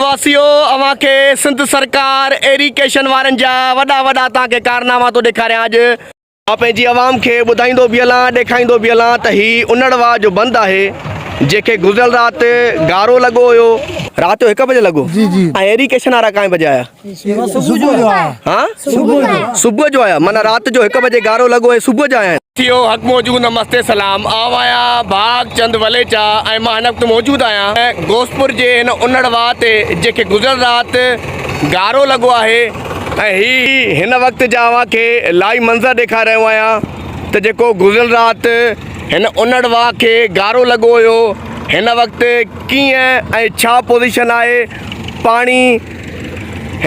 واسيو اوهان کي سنڌ سرڪار ايريڪيشن وارن جا وڏا وڏا توهان کي ڪارناما ٿو ڏيکاريان اڄ. مان پنهنجي عوام کي ٻڌائيندو به هلان ڏيکائيندو به هلان ته هي انڙ واهه جو بند آهي جنهن کي گذريل رات گارو لڳو هيو. رات جو هڪ بجي لڳو جي جي. ۽ ايريڪيشن وارا ڪائين بجي آيا؟ صبح جو آيا. ها صبح جو. صبح جو آيا معنيٰ رات جو هڪ بجي گارو لڳو ۽ صبح جو آيا آهن. ٿيو حق موجود نمستي سلام آئون آهيان ڀاڳ چند وليچا ۽ مان هن وقت موجود آهيان غوثپور جي هن انڙ واهه تي جنهن کي گذريل رات گارو لڳو آهي ۽ هي هن وقت جا اوهان کي لائيو منظر ڏيکاري رهيو آهيان ته جيڪو گذريل رات هن انڙ واهه کي گارو لڳو هيو هن وقت ڪيئن ۽ ڇا پوزيشن آهي پاڻي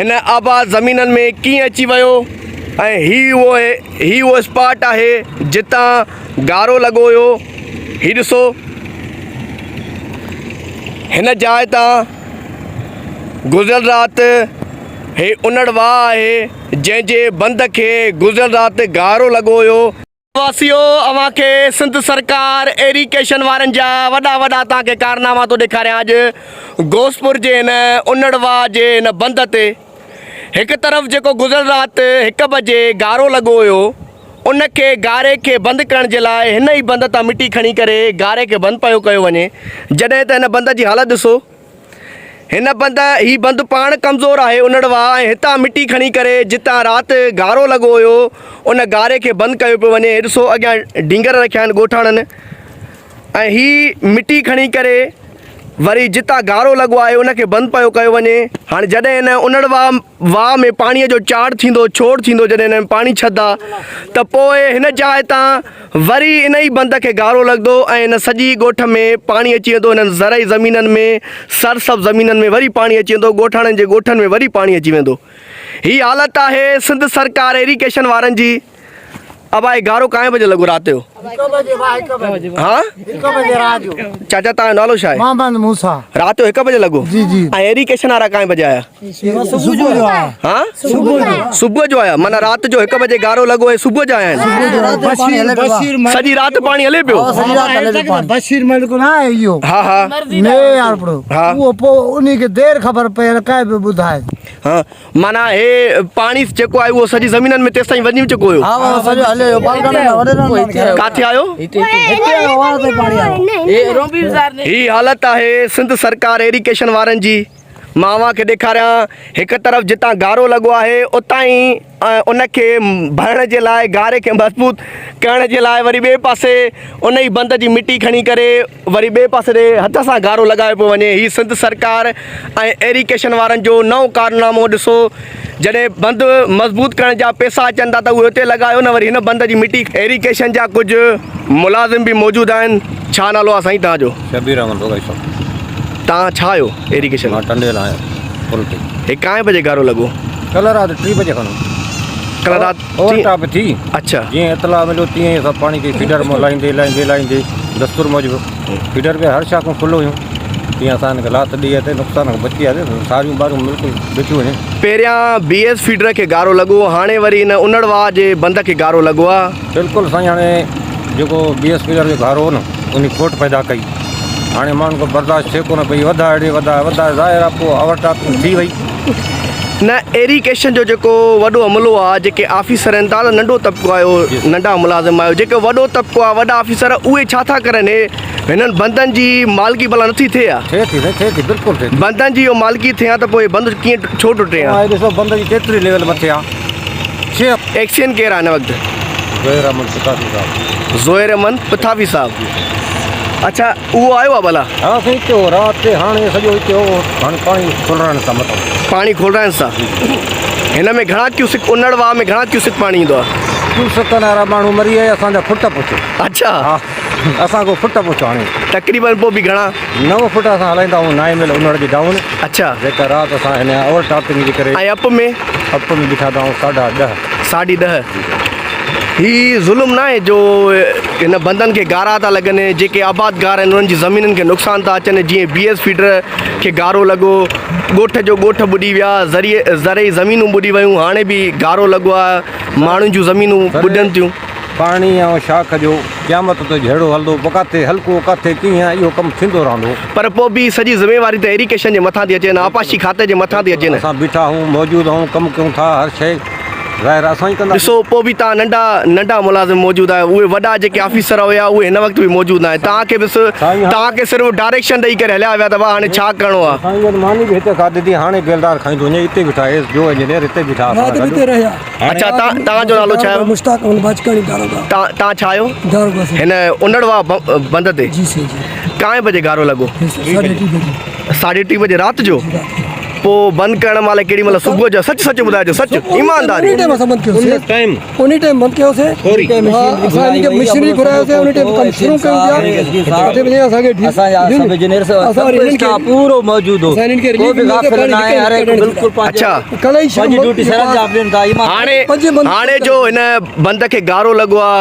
هن آباد زمينن ۾ ڪيئن اچي ويو ۽ هي اهو هي اهو اسپاٽ آهي جتان گارو لڳو هيو هي ڏسو هن جاء تان گذريل رات هي انڙ واهه آهي جنهن جي بند کي گذريل رات گارو لڳو هيو. واسيو اوهان کي سنڌ سرڪار ايريڪيشن وارن جا وڏا وڏا توهان کي ڪارناما ٿو ڏيکاريان اڄ غوثپور جي هن انڙ واهه جي هن بند تي هڪ طرف جيڪو گذريل رات هڪ بجي گارو لڳو هيو ان کي گاري کي بند ڪرڻ جي لاء هن ئي بند تان مٽي کڻي ڪري گاري کي بند پيو ڪيو وڃي جڏهن ته هن بند جي حالت ڏسو هن بند هي بند پاڻ ڪمزور آهي انڙ واهه ۽ هتان مٽي کڻي ڪري جتان رات گارو لڳو هيو ان گاري کي بند ڪيو پيو وڃي ڏسو اڳيان ڊينگر رکيا آهن ڳوٺاڻن ۽ هي مٽي کڻي ڪري وري جتان گارو لڳو آهي ان کي بند پيو ڪيو وڃي هاڻي جڏهن هن انڙ واهه واهه ۾ پاڻي جو چاڙهه ٿيندو ڇوڙ ٿيندو جڏهن هن ۾ پاڻي ڇڏدا ته پوء هن جاء تان وري ان ئي بند کي گارو لڳندو ۽ هن سڄي ڳوٺ ۾ پاڻي اچي ويندو هنن زرعي زمينن ۾ سرسبز زمينن ۾ وري پاڻي اچي ويندو ڳوٺاڻن جي ڳوٺن ۾ وري پاڻي اچي ويندو هي حالت آهي سنڌ سرڪار ايريگيشن وارن جي ابا هي گارو ڪائين بجي لڳو رات جو؟ هڪ بجي ڀاء هڪ بجي. ها؟ هڪ بجي رات جو. چاچا تان جو نالو ڇا آهي؟ محمد موسيٰ. رات جو هڪ بجي لڳو؟ جي جي. ۽ ايريگيشن وارا ڪائين بجي آيا؟ صبح جو آيا. ها؟ صبح جو. صبح جو آيا معنيٰ رات جو هڪ بجي گارو لڳو ۽ صبح جو آيا آهن. بشير بشير سڄي رات پاڻي هلي پيو؟ سڄي رات هلي پيو پاڻي. بشير ملڪ نه آهي اهو. ها ها. مي يار پڙو. ها. اهو پوء انهي کي دير خبر پئي ڪنهن به ٻڌائي. ها معنيٰ هي پاڻي جيڪو آهي اهو سڄي زمينن ۾ تيستائين وڃي چڪو هيو. ها بابا سڄو هليو ويو بالڪن ۾ وڏي رن ڪاٿي آيو؟ هتي آيو واهه تي پاڻي آيو. هي حالت آهي سنڌ سرڪار ايريگيشن وارن جي مان اوهان کي ڏيکاريان هڪ طرف جتان گارو لڳو آهي اتان ئي ان کي ڀرڻ جي لاء گاري کي مضبوط ڪرڻ جي لاء وري ٻئي پاسي ان ئي بند جي مٽي کڻي ڪري وري ٻئي پاسي ڏي هٿ سان گارو لڳايو پيو وڃي هي سنڌ سرڪار ۽ ايريگيشن وارن جو نئون ڪارنامو ڏسو جڏهن بند مضبوط ڪرڻ جا پيسا اچن ٿا ته اهي اتي لڳايو نه وري هن بند جي مٽي ايريگيشن جا ڪجهه ملازم به موجود آهن ڇا نالو آهي سائين توهان جو؟ شبير احمد ڀڳائي صاحب. توهان ڇا آهيو ايريگيشن؟ مان ٽنڊيل آهيان پل تي. هي ڪائين بجي گارو لڳو؟ ڪلهه رات ٽي بجي کن. ڪلهه رات اوور ٽاپ ٿي. اڇا. جيئن اطلاع مليو تيئن ئي اسان پاڻي کي فيڊر مان لاهيندي لاهيندي لاهيندي دستور موجب فيڊر به هر شاخون فل هيون تيئن اسان هن کي لاٿ ڏئي اتي نقصان کان بچي وياسين ساريون ٻاريون بلڪل بيٺيون هيون. پهريان بي ايس فيڊر کي گارو لڳو هاڻي وري هن انڙ واهه جي بند کي گارو لڳو آ. بلڪل سائين هاڻي جيڪو بي ايس فيڊر جو گارو هو نه ان کوٽ پيدا ڪئي هاڻي ماڻهن کان برداشت ٿئي ڪونه پئي وڌاء ڙي وڌاء وڌاء ظاهر آ پوء اوور ٽاپنگ ٿي وئي. نه ايريگيشن جو جيڪو وڏو عملو آ جيڪي آفيسر آهن تان ته ننڍو طبقو آهيو ننڍا ملازم آهيو جيڪو وڏو طبقو آ وڏا آفيسر اهي ڇا ٿا ڪرن هي هنن بندن جي مالڪي ڀلا نٿي ٿئي ها ٿئي ٿي سائين ٿئي ٿي بلڪل ٿئي ٿي بندن جي اهو مالڪي ٿئي ها ته پوء هي بند ڪيئن ڇو ٽٽي ها. توهان هي ڏسو بند جي ڪيتري ليول مٿي آ ڇهه. ايڪسين ڪير آ هن وقت؟ زهير احمد پتافي صاحب. زهير احمد پتافي صاحب اڇا اهو آيو آ ڀلا؟ ها سائين اتي هو رات تي هاڻي سڄو اتي هو هاڻي پاڻي کولرائڻ سان مٿو. پاڻي کولرائڻ سان هن ۾ گهڻا ڪيوسڪ انڙ واهه ۾ گهڻا ڪيوسڪ پاڻي ايندو آ؟ ڪيوسڪن وارا ماڻهو مري ويا اسان جا فٽ پڇو. اڇا. ها اسان کان فٽ پڇو هاڻي. تقريبن پوء به گهڻا؟ 9 فٽ اسان هلائيندا آهيون نائين ميل انڙ جي ڊائون. اڇا. جيڪا رات اسان هن اوور ٽاپنگ جي ڪري. ۽ اپ ۾؟ اپ ۾ بيٺا آهيون ساڍا ڏهه. ساڍي ڏهه. هي ظلم ناهي جو هن بندن کي گارا ٿا لڳن جيڪي آبادگار آهن انهن جي زمينن کي نقصان ٿا اچن جيئن بي ايس فيڊر کي گارو لڳو ڳوٺ جو ڳوٺ ٻڏي ويا زرعي زرعي زمينون ٻڏي ويون هاڻي به گارو لڳو آهي ماڻهن جون زمينون ٻڏن ٿيون. پاڻي ۽ شاخ جو قيامت تائين جهيڙو هلندو پوء ڪاٿي هلڪو ڪاٿي ڪيئن اهو ڪم ٿيندو رهندو. پر پوء به سڄي ذميواري ته ايريگيشن جي مٿان ٿي اچي نه آبپاشي کاتي جي مٿان ٿي اچي نه. اسان بيٺا آهيون موجود آهيون ڪم ڪيون ٿا هر شيء ظاهر اسان ئي ڪنداسين. ڏسو پوء به توهان ننڍا ننڍا ملازم موجود آهيو اهي وڏا جيڪي آفيسر هيا اهي هن وقت به موجود ناهن توهان کي بس توهان کي صرف ڊائريڪشن ڏئي ڪري هليا ويا ته ڀاء هاڻي ڇا ڪرڻو آهي. سائين جن ماني به هتي کاڌي ٿي هاڻي بيلدار کائيندو وڃي اتي بيٺا ايس جو انجنيئر هتي بيٺا اسان رات سان به گڏ. اتي رهيا. اڇا تان تان جو نالو ڇا آهي؟ مشتاق احمد باجڪاڻي داروغا. تان تان ڇا آهيو؟ داروغا سائين. هن انڙ واهه بند تي؟ جي سائين جي. ڪائين بجي گارو لڳو؟ ساڍي ٽي بجي. ساڍي ٽي بجي رات جو؟ پوء بند ڪرڻ مهل ڪيڏي مهل صبح جو سچ سچ ٻڌائجو سچ ايمانداري. انهي ٽائيم اسان بند ڪيوسي. ان ٽائيم. انهي ٽائيم بند ڪيوسي. ها اسان انهي کي مشينري گهرايوسي انهي ٽائيم ڪم شروع ڪيون پيا. اٺين بجي اسان کي اسان جا سڀ انجنيئر اسان سڀ وري هنن کي اسٽاف پورو موجود هو اسان هنن کي ڪو رليف به ڏنو ته غافل پاڻي نه آهي هر هڪ نڪرڻ بلڪل پنهنجو اڇا. ڪلهه ئي پنهنجي ڊيوٽي سر انجام ڏين ٿا ايمان هاڻي پنجين بند هاڻي جو هن بند کي گارو لڳو آ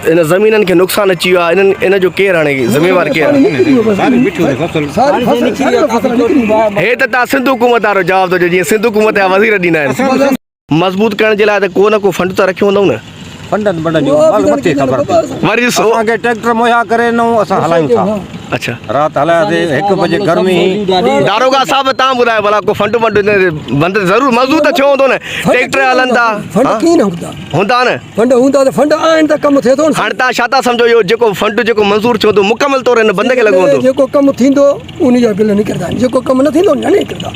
هن زمينن کي نقصان اچي ويو آ انهن ان جو ڪير هاڻي ذميوار ڪير آ؟ ساري بيٺي هوندي فصل. ساري فصل ساري فصل نڪري ويو. هي ته تان سنڌ حڪومت وارو جواب ٿو ڏيو جيئن سنڌ حڪومت جا وزير ڏيندا آهن. مضبوط ڪرڻ جي لاء ته ڪو نه ڪو فنڊ ته رکيو هوندو نه. فنڊن بنڊن جو مال مٿي خبر پئي. وري ڏسو. اسان کي ٽريڪٽر مهيا ڪري ڏنو اسان هلايون ٿا. اڇا. رات هلاياسي هڪ بجي گرمي هئي. داروغا صاحب تان ٻڌايو ڀلا ڪو فنڊ بنڊ بند ضرور مضبوط ته ٿيو هوندو نه ٽريڪٽر هلن ٿا. فنڊ ڪيئن نه هوندا. هوندا نه. فنڊ هوندا ته فنڊ آهن ته ڪم ٿئي ٿو نه. هاڻي تان ڇا ٿا سمجهو اهو جيڪو فنڊ جيڪو منظور ٿيو هوندو مڪمل طور هن بند کي لڳو هوندو. جيڪو ڪم ٿيندو ان جا بل نڪرندا آهن جيڪو ڪم نه ٿيندو نه نڪرندا.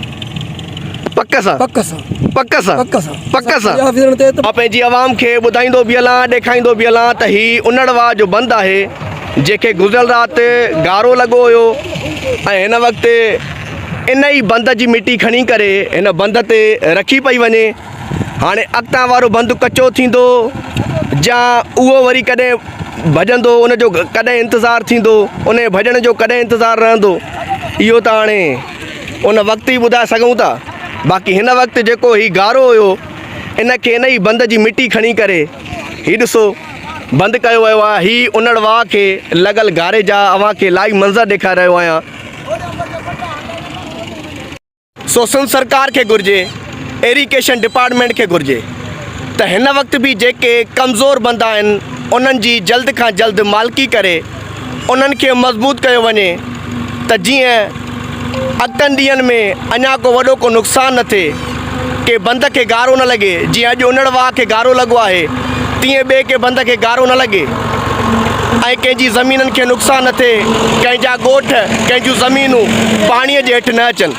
پڪ سان. پڪ سان. پڪ سان. پڪ سان. پڪ سان. آفيسرن تي مان پنهنجي عوام کي ٻڌائيندو به هلان ڏيکائيندو به هلان ته هي انڙ واهه جو بند آهي جنهن کي گذريل رات گارو لڳو هيو ۽ هن وقت ان ئي بند جي مٽي کڻي ڪري هن بند تي رکي پئي وڃي هاڻي اڳتان وارو بند ڪچو ٿيندو جا اهو وري ڪڏهن ڀڄندو ان جو ڪڏهن انتظار ٿيندو ان جي ڀڄڻ جو ڪڏهن انتظار رهندو اهو ته هاڻي ان وقت ئي ٻڌائي سگهون ٿا باقي هن وقت جيڪو هي گارو هيو ان کي ان ئي بند جي مٽي کڻي ڪري هي ڏسو بند ڪيو ويو آهي هي انڙ واهه کي لڳل گاري جا اوهان کي لائيو منظر ڏيکاري رهيو آهيان. سو سنڌ سرڪار کي گهرجي ايريگيشن ڊپارٽمينٽ کي گهرجي ته هن وقت به جيڪي ڪمزور بند آهن انهن جي جلد کان جلد مالڪي ڪري انهن کي مضبوط ڪيو وڃي ته جيئن اڳتن ڏينهن ۾ اڃا ڪو وڏو ڪو نقصان نه ٿئي ڪي بند کي گارو نه لڳي جيئن اڄ انڙ واهه کي گارو لڳو آهي تيئن ٻئي ڪي بند کي گارو نه لڳي ۽ ڪنهن جي زمينن کي نقصان نه ٿئي ڪنهن جا ڳوٺ ڪنهن جون زمينون پاڻي جي هيٺ نه اچن.